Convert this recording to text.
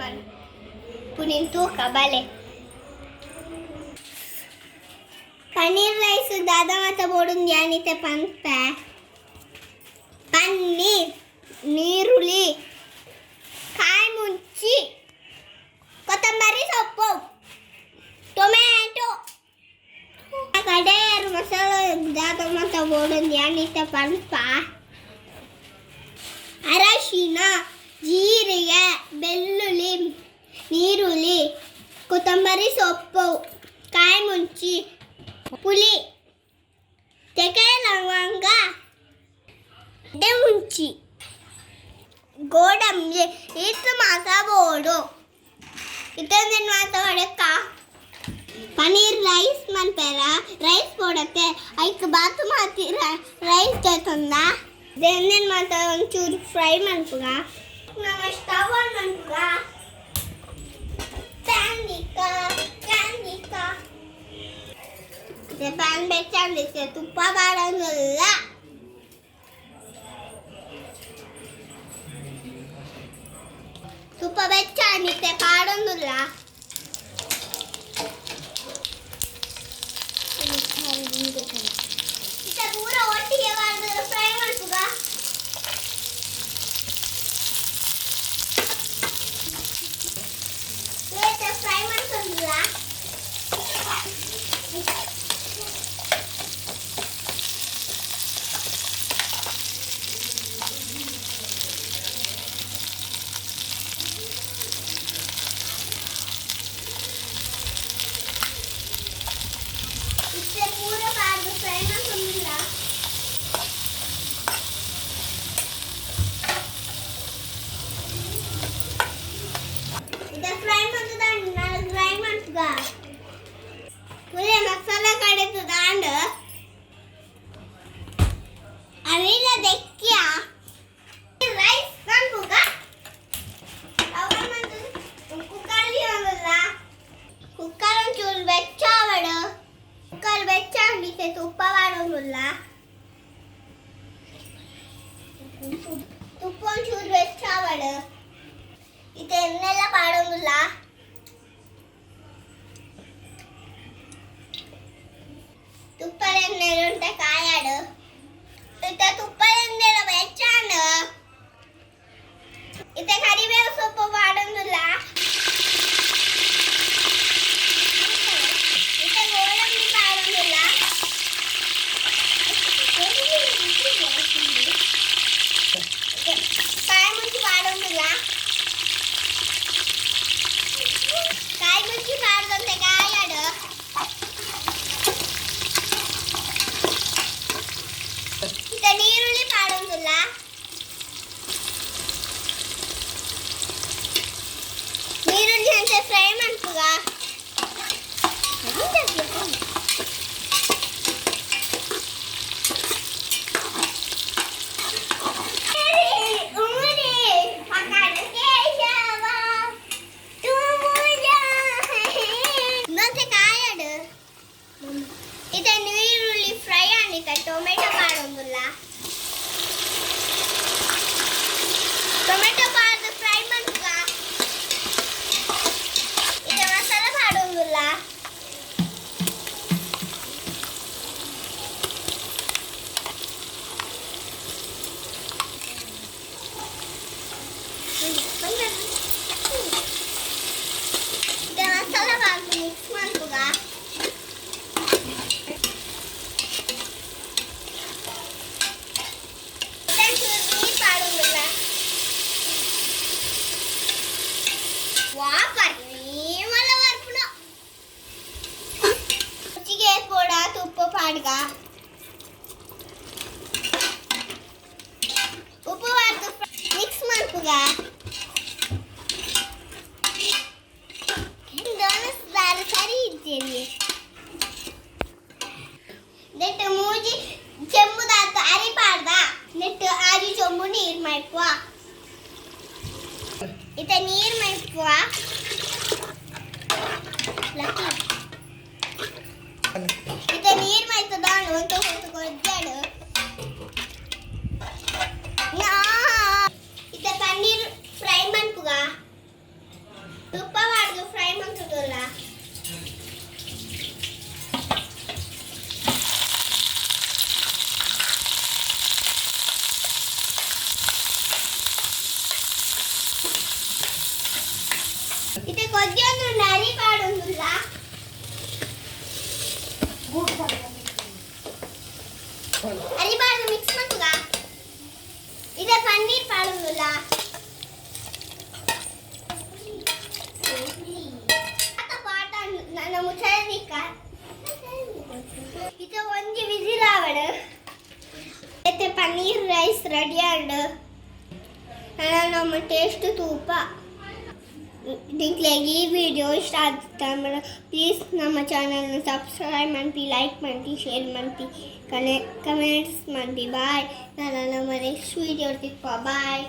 ಮನ್ಪುನಿನ್ ತೂಕ ಬಲೆ. ಪನ್ನೀರ್ ರೈಸ್ ದಾದ ಮಾತ ಬೋಡುಂದು ಯಾನಿತ್ತೆ ಪನ್ಪೆ. ಪನ್ನೀರ್, ನೀರುಳ್ಳಿ, ಕಾಯಿ ಮುಂಚಿ, ಕೊತ್ತಂಬರಿ ಸೊಪ್ಪು, ಟೊಮೆಟೊ, ಕಡೆಯರು ಮಸಾಲೆ ದಾದ ಮಾತ ಬೋಡುಂದು ಯಾನಿತ್ತೆ ಪನ್ಪ. ಅರಶಿನ, ಜೀರಿಗೆ, ಬೆಳ್ಳುಳ್ಳಿ, ನೀರುಳ್ಳಿ, ಕೊತ್ತಂಬರಿ ಸೊಪ್ಪು, ಕಾಯಿ ಮುಂಚಿ, ಪುಳಿ, ಚಕ್ಕೆ, ಲವಂಗ, ಮುಂಚಿ, ಗೋಡಂಬಿ ಈತ್ ಮಾತ ಬೋಡು. ಇತ್ತೊಂದಿನ ಮಾತ ಹೊಡೆಕ ಪನ್ನೀರ್ ರೈಸ್ ಮನ್ಪೆರ ರೈಸ್ ಬೋಡತ್ತೆ. ಐಕ್ ಬಾಸುಮತಿ ರೈಸ್ ತಂದ ದೆನ್ನೆನ್ ಮಾತ ಒಂಚೂರು ಫ್ರೈ ಮನ್ಪುಗ. ನಮ್ಮ ಸ್ಟವ್ ಆನ್ ಮನ್ಪುಗ. ಪ್ಯಾನ್ ದಿಕ್ಕ, ಪ್ಯಾನ್ ದಿಕ್ಕ. ಪ್ಯಾನ್ ಬೆಚ್ಚಾಂದಿತ್ತೆ. ತುಪ್ಪ ಪಾಡೊಂದುಲ್ಲ. ತುಪ್ಪ ಬೆಚ್ಚಾಂದಿತ್ತೆ, ಪಾಡೊಂದುಲ್ಲ. ಇತ್ತೆ ಪೂರ ಒಟ್ಟಿಗೆ ಪಾಡ್ದು ಫ್ರೈ ಮನ್ಪುಗ. ಫ್ರೈ ಮನ್ಪೊಂದುಲ್ಲ. ಇತ್ತೆ ಪೂರ ಪಾಡ್ದು ಫ್ರೈ ಮನ್ಪೊಂದುಲ್ಲ. ಇತ್ತೆ ಫ್ರೈ ಮಲ್ತುದಾಂಡ್, ನನ ಫ್ರೈ ಮನ್ಪುಗ. ಪುಲೆ ಮಸಾಲ ಕಡೆತುದಾಂಡ್. ಅರಿಲ ದೆಕ್ಕಿಯ ರೈಸ್ ಮನ್ಪುಗ. ಕುಕ್ಕರ್ ದೀವೊಂದುಲ್ಲ. ಕುಕ್ಕರ್ ಒಂಚೂರು ಬೆಚ್ಚ ಆವಡ್. ಕುಕ್ಕರ್ ಬೆಚ್ಚ ಆಂಡ್. ತುಪ್ಪ ಪಾಡೊಂದುಲ್ಲ. ತುಪ್ಪ ಒಂಚೂರು ಬೆಚ್ಚ ಆವಡ್. ಇತ್ತೆ ಎಣ್ಣೆಲ ಪಾಡೊಂದುಲ್ಲ. ತುಪ್ಪದ ಎಣ್ಣೆಡ್ ಒಂತೆ ಕಾಯಡ್. ಇತ್ತೆ ತುಪ್ಪದ ಎಣ್ಣೆಲ ಬೆಚ್ಚಾಂಡ್. ಇತ್ತೆ ಕರಿಬೇವು ಸೊಪ್ಪು ಪಾಡೊಂದುಲ್ಲ. ಇತ್ತೆ ಗೋಡಂಬಿ ಪಾಡೊಂದುಲ್ಲ. ಕಾಯಿ ಮುಂಚಿ ಪಾಡೊಂದುಲ್ಲ. ಕಾಯಿ ಮುಂಚಿ ಪಾಡ್ದೊಂತೆ ಕಾಯಡ್. ಇತ್ತೆ ನೀರುಳ್ಳಿ ಪಾಡೊಂದುಲ್ಲ. ನೀರುಳ್ಳಿ ಅಂಚೆ ಫ್ರೈ ಮನ್ಪುಗ. ಒಂತೆ ಕಾಯಡ್. ಇತ್ತೆ ನೀರುಳ್ಳಿ ಫ್ರೈ ಆಂಡ್ ಟೊಮೆಟೊ ಪಾಡೊಂದುಲ್ಲ. ಟೊಮೆಟೊ ಪಾಡ್ದು ಫ್ರೈ ಮನ್ಪುಗ. ಇತ್ತೆ ಮಸಾಲ ಪಾಡೊಂದುಲ್ಲ. ಇತ್ತೆ ಮಸಾಲ ಪಾಡ್ದು ಮಿಕ್ಸ್ ಮನ್ಪುಗ. ಇತ್ತೆ ಒಂಚೂರು ನೀರು ಪಾಡೊಂದುಲ್ಲ. ವಾ ಪರಿಮಳ ಬರ್ಪುಂಡು. ರುಚಿಗೆ ಪೋಡ ತುಪ್ಪ ಪಾಡ್ಗ. ಉಪ್ಪು ಪಾಡ್ದು ಮಿಕ್ಸ್ ಮನ್ಪುಗ. ದೋನಸ್ ಸರಿ ಇಜ್ಜೆರಿ. ನೆಟ್ ಮೂಜಿ ಚೆಂಬುದಾತ ಅರಿ ಪಾಡ್ದ. ನೆಟ್ ಆಜಿ ಚೊಂಬು ನೀರ್ ಮೈಪುವ. ಇತ್ತೆ ನೀರ್ ಮೈಪುವ. ಲಕ್ಕಿ. ಇತ್ತೆ ನೀರ್ ಮೈತದಾಂಡ್. ಒಂತೆ ಹೊತ್ತು ಕೊಜ್ಜಾಡು. ಇತ್ತೆ ಪನ್ನೀರ್ ಫ್ರೈ ಮನ್ಪುಗ. ಕೊದ್ಯೊಂದುಂಡು, ಅರಿ ಪಾಡೊಂದುಲ್ಲ. ಅರಿ ಪಾಡ್ದು ಮಿಕ್ಸ್ ಮಲ್ಪುಗ. ಇದೆ ಪನ್ನೀರ್ ಪಾಡೊಂದುಲ್ಲ. ಪಾಟ ನನ್ನ ಮುಚ್ಚಲಿಕ್ಕ. ಇದು ಒಂಜಿ ವಿಸಿಲ್ ಆವಡ್. ಇತ್ತೆ ಪನ್ನೀರ್ ರೈಸ್ ರೆಡಿ ಆಂಡ್. ನಮ್ಮ ಟೇಸ್ಟ್ ತೂಪ. ನಿಕ್ಲೆಗ್ ಈ ವಿಡಿಯೋ ಇಷ್ಟ ಆದಿತ್ತಂಡ ಪ್ಲೀಸ್ ನಮ್ಮ ಚಾನಲ್ನ ಸಬ್ಸ್ಕ್ರೈಬ್ ಮನ್ಪಿ, ಲೈಕ್ ಮನ್ಪಿ, ಶೇರ್ ಮನ್ಪಿ, ಕಮೆಂಟ್ಸ್ ಮನ್ಪಿ. ಬಾಯ್. ನಾನು ನಮ್ಮ ನೆಕ್ಸ್ಟ್ ವಿಡಿಯೋ ತಿಕ್ಪ. ಬಾಯ್.